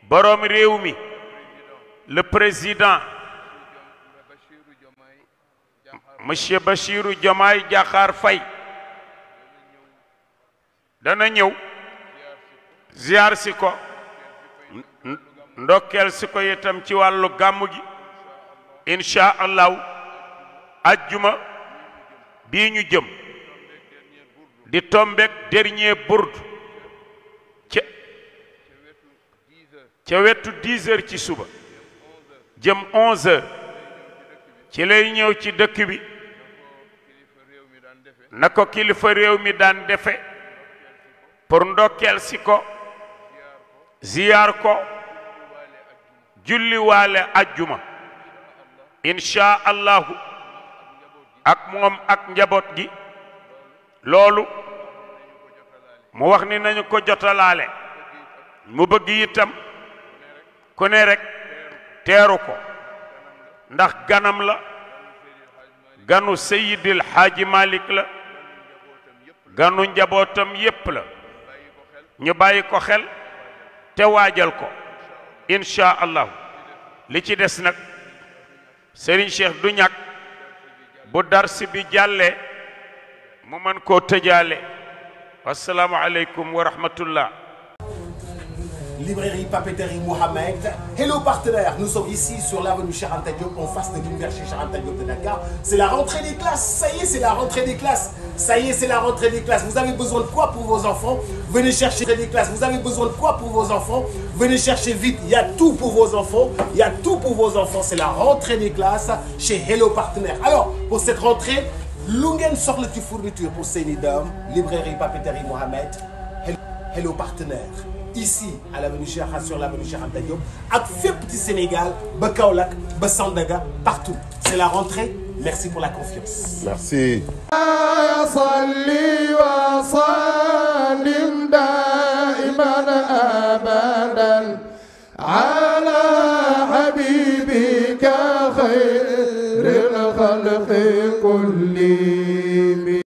borom réew mi le président monsieur Bassirou Diomaye Diakhar Faye dana ñëw ziar si ko ndokkeel si ko itam ci wàllu gàmmu gi incha allahu ajjuma bii ñu jëm di tombek dernier bourde ca wetu 10 heures ci suba jëm 11 heures ci lay ñëw ci dëkk bi na ko kilifa réew mi daan defe pour ndokkeel si ko ziyaar ko julliwaale ajjuma incha allahu ak moom ak njaboot gi loolu mu wax ni nañu ko jotalaale mu bëgg itam ku ne rek teeru ko ndax ganam la ganu Seydil Haaji Malik la ganu njabootam yépp la ñu bàyyi ko xel te waajal ko incha allahu li ci des nag Serigne Cheikh du ñàkk bu darsi bi jàllee mu mën koo tëjaale wassalaamu aleykum wa rahmatullah. Librairie Papeterie Mohamed. Hello partenaires, nous sommes ici sur l'avenue Cheikh Anta Diop en face de l'université Cheikh Anta Diop de Dakar. C'est la rentrée des classes, ça y est, c'est la rentrée des classes. Ça y est, c'est la rentrée des classes. Vous avez besoin de quoi pour vos enfants? Venez chercher des classes. Vous avez besoin de quoi pour vos enfants? Venez chercher vite. Il y a tout pour vos enfants. Il y a tout pour vos enfants. C'est la rentrée des classes chez Hello Partenaires. Alors, pour cette rentrée, lu ngeen soxla ci fourniture pour seeni doom, Librairie Papeterie Mohamed. Hello Partenaires. Ici à l'avenue Cheikh sur l'avenue Cheikh Anta Diop ak fépp ci Sénégal ba Kaolack ba Sandaga partout c'est la rentrée merci pour la confiance. Merci. صلي وسلم دائما أبدا على حبيبك خير الخلق كلهم